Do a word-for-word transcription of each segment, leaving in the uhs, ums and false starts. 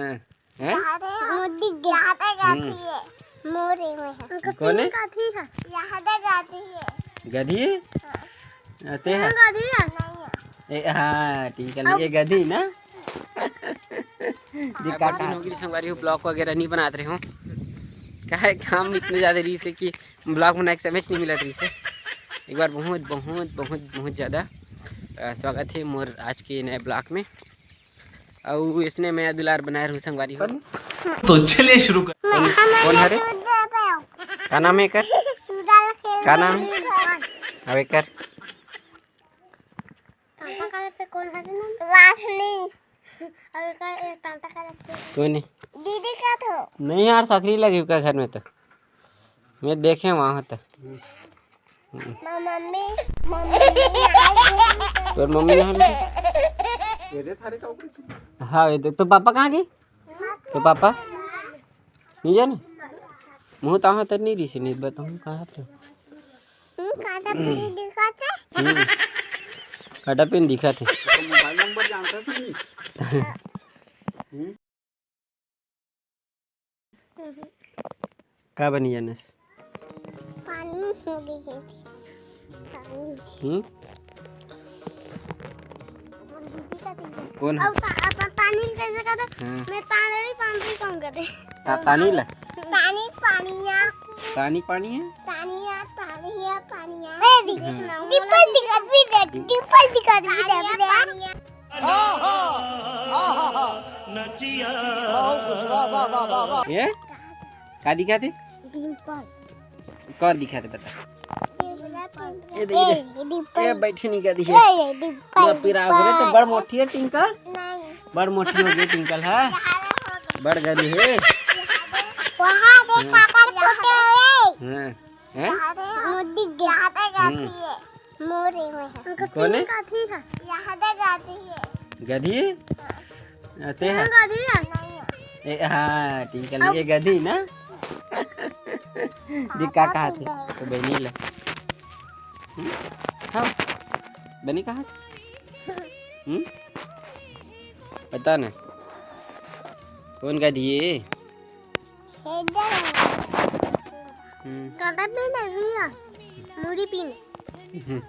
हैं? मोदी के। हम्म। मोरे में है। कोन है? यहाँ तक आती है। गधी है? हाँ। अ, ते है? गधी है? नहीं है। ए, हाँ, ठीक है, अब ये गधी ना? दिखा बहुत दिन हो गई संगवारी हो, vlog वगैरह नहीं बनात रहे हो। काहे काम इतने ज्यादा रहिसे कि vlog बनाए के समय नहीं मिलत रहिसे। एक बार बहुत, बहुत, बहुत, बहुत ज्यादा, अ, स्वागत है मोर आज के नए vlog में। अउ इसने मया दुलार बनाए रहू संगवारी हो। तो चलिए शुरू कर। कौन, कौन हरे? का नाम है एकर? का नाम है? अब एकर टाटा का लगता है, कौन हरे नाम? वासनी। अब एकर, ए, टाटा का लगता है। कोई नहीं। दीदी का तो। नहीं यार, सकरी लगी का घर में तो। मैं देखे वहाँ तो। Mummy, mummy. तोर मम्मी यहाँ नहीं। ये दे थारे का ऊपर। हाँ, ये दे। तो पापा कहाँ गए? तो पापा नहीं जाने। मुँह ताहा तर नहीं रही से, नहीं बताऊँ कहाँ थे। हम्म, काटा पिन दिखाते। हम्म, काटा पिन दिखाते। तो मोबाइल नंबर जानता है कि नहीं? हम्म। का बनी जानस? पानी हो गई है। पानी। हम्म? कौन है? अब पा-, पा-, पानी कैसे कहते? हाँ। मैं तानरी पानरी कौन कहते? ता-, तानी ला? तानी पानिया। तानी पानी है? तानिया, तानिया, पानिया। ए, दि-, हाँ। डिम्पल दिखा, भी दे, डिम्पल दिखा, भी दे, भी दे। ये का दिखाते? डिम्पल। कौन दिखाते बता? ये दे, ये दे। ये डिम्पल। ये बैठे नहीं कर दिए। ये, ये डिम्पल, मैं पिरा हो गए तो डिम्पल। बड़ मोटी है टिंकल। नहीं। बड़ मोटी हो गई टिंकल है। बड़ गली है। वहाँ देख हाँ। पापा फोटो है। हाँ। हैं? मोदी के। हम्म। मोरे में है। कौन है? यहाँ तक आती है। गधी है? हाँ। आते हैं। गधी है? नहीं है। ए, हाँ, ठीक है, अब ये गधी ना? दिखा कहाँ थे? तो बहनी ले। हम्म? हाँ। बनी कहाँ? हम्म? बता ना। कौन गधी है? हम्म। काटा पीने भैया, मुड़ी पीने। हम्म।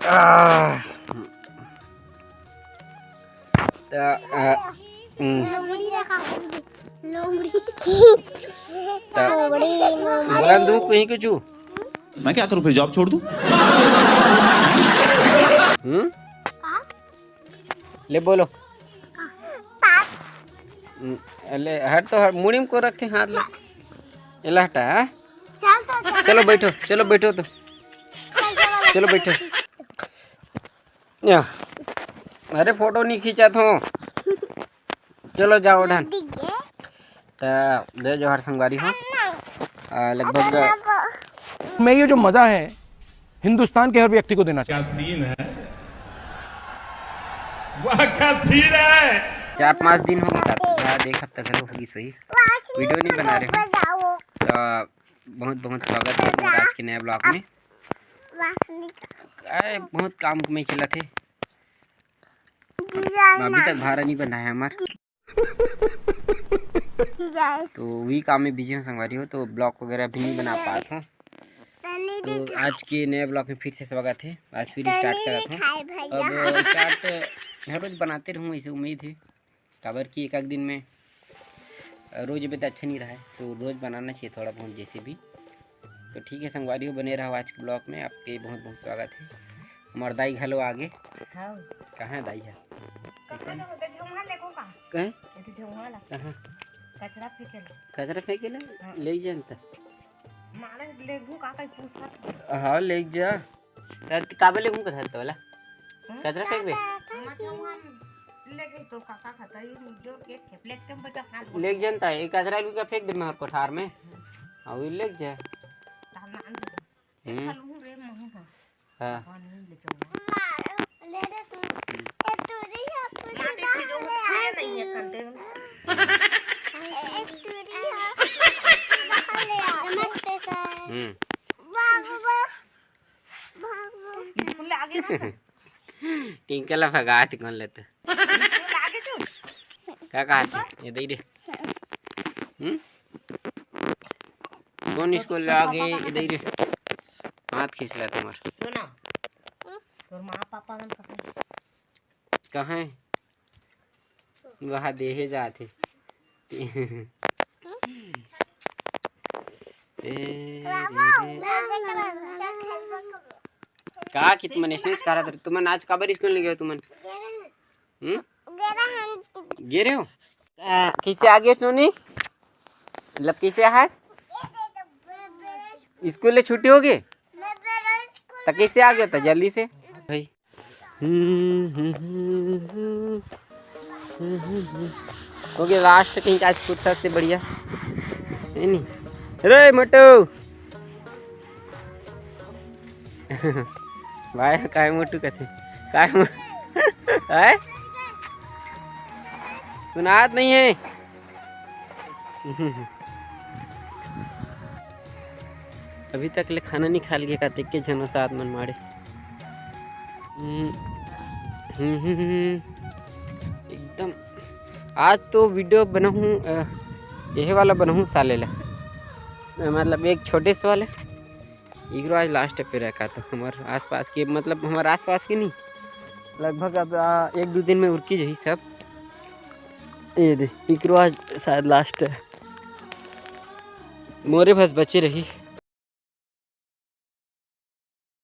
आह। त, आ, हम्म। लोमड़ी रखा, लोमड़ी। त, लोमड़ी, लोमड़ी। बोलन दू कहीं कुछ? मैं क्या करूं फिर, जॉब छोड़ दूं? हम्म? कहाँ? ले बोलो। हम्म, ले हट तो हट, मुड़ी में को रखे हाथ ले। एला हटा, हाँ? चल तो, चल। चलो बैठो, चलो बैठो तो। चल, चल, चलो बैठो। या। अरे फोटो नहीं खींचा था। चलो जाओ ढन। दिख गए। त जय जोहार संगवारी हो। आ, लगभग मैं ये जो मजा है हिंदुस्तान के हर व्यक्ति को देना चाहिए। क्या सीन है, वाह क्या सीन है। चार पाँच दिन हो गया, एक हफ्ता घलो हो गई सोई। वीडियो नहीं बना रहे हो। तो बहुत बहुत स्वागत है तुम्हारा आज के नया vlog में। अरे बहुत काम में चला थे, अभी तक भारा नहीं बंधा है हमार। तो वही काम में बिजी हूँ संगवारी हो, तो vlog वगैरह भी नहीं बना पात हूँ। तो आज के नए vlog में फिर से स्वागत है। आज फिर स्टार्ट करत हूँ। अब स्टार्ट हर रोज बनाते रहूँ, ऐसे उम्मीद है, काबर कि एक आध दिन में रोज भी तो अच्छा नहीं रहा है, तो रोज बनाना चाहिए थोड़ा बहुत जैसे भी। तो ठीक है संगवारी हो, बने रहो आज के vlog में, आपके बहुत बहुत स्वागत है। हमार दाई घलो आगे। हाँ। कहाँ है दाई है? कहाँ ले होते, झोंगा ले को का? कहे? एक झोंगा ला। कहाँ? कचरा फेंके ला। कचरा फेंके ला? हाँ। ले जा न त। मारे ले गु का कहीं पूछा था। हाँ, ले जा। त काबे ले गु कथा तोला? हाँ? कचरा फेंकबे? मत हम ले गई तो काका खाता, ये जो एक खेप ले एकदम बचा हाथ। ले जा न त, एक कचरा भी का फेंक दे महर कोठार में। हाँ, वो ले जा। तार नाम दे। हम्म। चल, हूँ रे, महूँ हाँ। हाँ। पानी ले के आऊँ। मारो, ले रे सुन। हम्म। ए, तू रही है, कुछ माटी ना की जो ले होती है, आई नहीं है तू। कंटे में। ए, तू रही है। बाहर ले आ। नमस्ते सर। हम्म। भागो, भागो। ले आगे ना। टिंकल भगात कौन लेते? का कहत हे? ये दे रे। हम्म? कौन स्कूल ले आगे? ये दे रे। हाथ खींच ला तुम्हार। सुना, तोर माँ पापा मन कहाँ हे? कहाँ हे? वहाँ देहे जात हे। तेरे का कित मन इसने करत रहे? तुमन आज काबर स्कूल नहीं गए तुमन? हम्म? गे रहे हो? आ, कैसे आ गए सोनी? मतलब कैसे आहास? स्कूल ले छुट्टी हो गई? तो कैसे आ गए तो जल्दी से? भाई। हम्म, हम्म, हम्म, हम्म। हो गया लास्ट कहीं का आज फुर्सत से बढ़िया। है नी? रे मोटू। भाई, काय मोटू कथे? काय मो-, हैं? सुनात नहीं है। अभी तक ले खाना नहीं खा लिए, का देख के झन साथ मन मारे। हम्म, हम्म, हम्म, हम्म। एकदम आज तो वीडियो बनाहूँ, अ, यही वाला बनाहूँ साले ला, मतलब एक छोटे से वाले। इकरो आज लास्ट पे रखा तो हमार आसपास के, मतलब हमार आसपास के नहीं, लगभग अब, आ, एक दो दिन में उरकी जही सब। ये दे, इकरो आज शायद लास्ट है, मोरे बस बचे रही।